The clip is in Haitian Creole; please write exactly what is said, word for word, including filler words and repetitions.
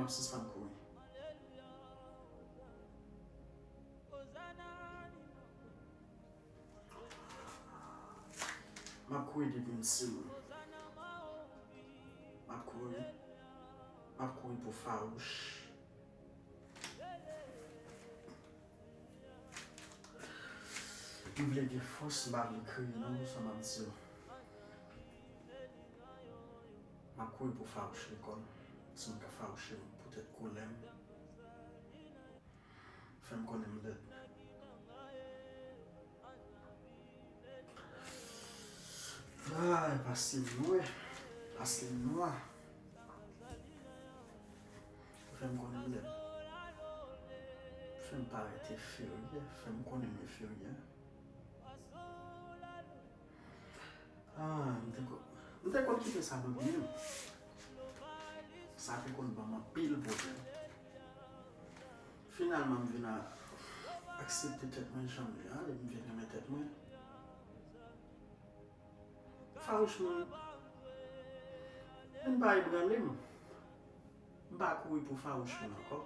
M ap sispann kouri. M ap kouri depi m timoun. M ap kouri. M ap kouri pou Farouch. M vle gen fòs, m pa vle kriye non, sa m ap di yo. M ap kouri pou Farouch lekòl. Si m ka fawouche poutèt kolè m. Fè m konnen m lèd. Ay, pase m nwè. Pase m nwa. Fè m konnen m lèd. Fè m parèt enferyè. Fè m konnen m enferyè. Ah, m te ko-, m te konn kite sa domine m. Sa te konn ban m anpil pwoblèm. Finalman, m vin a-, aksepte tèt mwen jan m ye a, epi m vin renmen tèt mwen. Farouch moun, vin pa ebranle m. M pa kouri pou Farouch moun ankò.